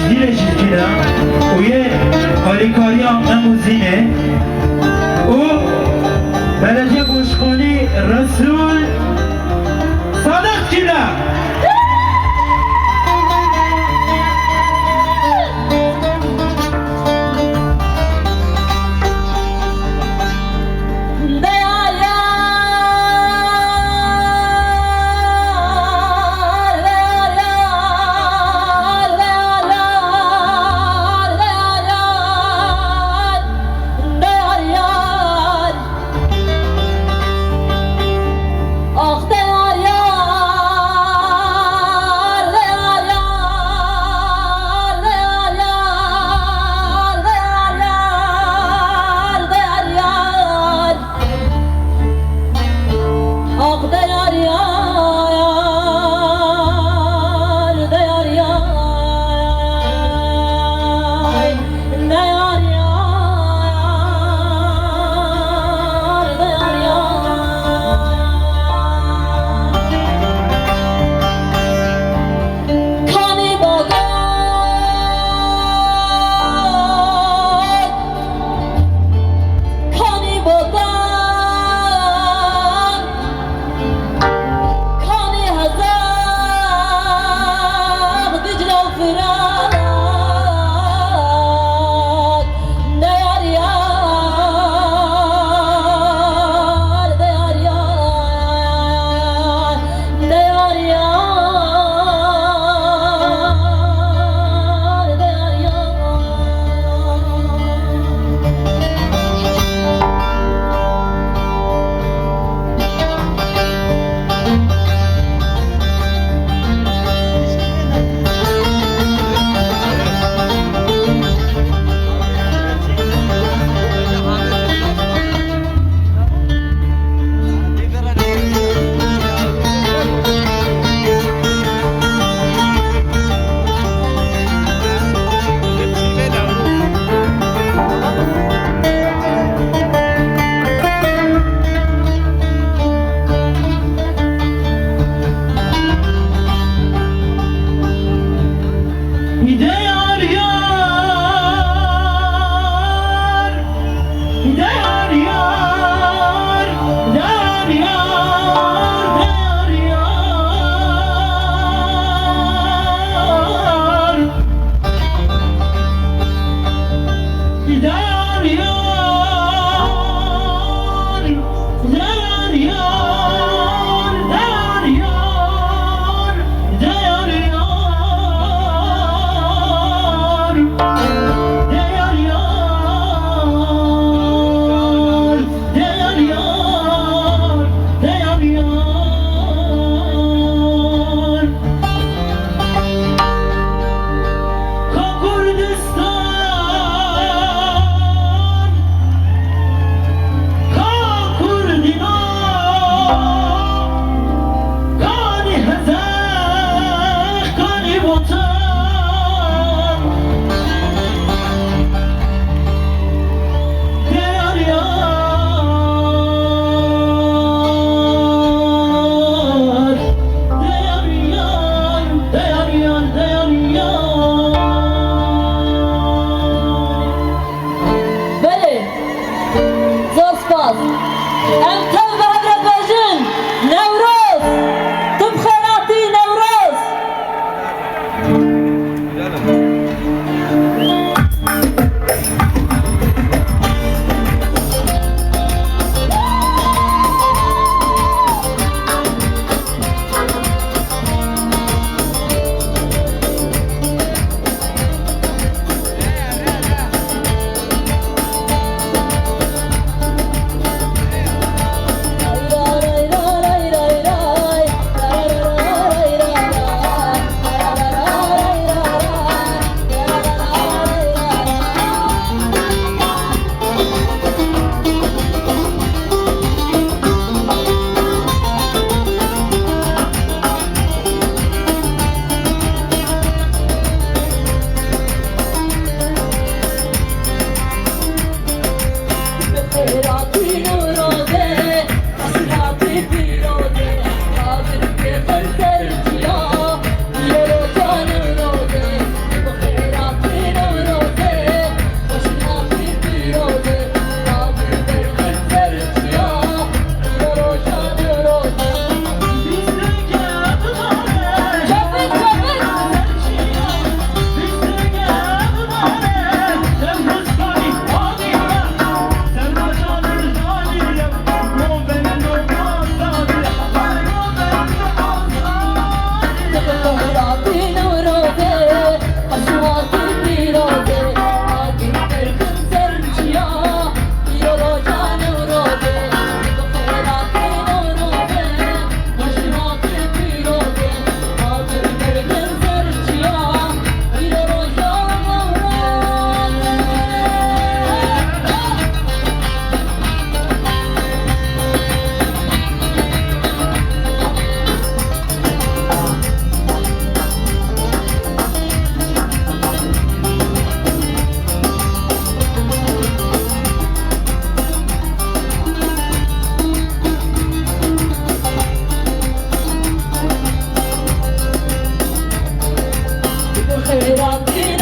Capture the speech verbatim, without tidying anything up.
Cîlê Şîrkîne û yê alîkariya Mem û Zînê û Belediye Başkanî Resûl Sadiq Cîle. Kanî Botan, Kanî Hezar, Dicle û Firat, ne yar yar, ne yar yar, ne yar yar, ne yar yar. Diyar yar, diyar yar, diyar yar, diyar yar. Diyar yar, diyar yar, diyar yar, diyar yar. Diyar yar, diyar yar, diyar yar. Ka Kurdistan, ka Kurdîna, kanî hezar, kanî vatan. Diyar yar, diyar yar, diyar yar, diyar yar. Belê, zor spas. Em tev bi hev re dibêjin, Newroz, tu bi xêr hatî Newroz. Iraqê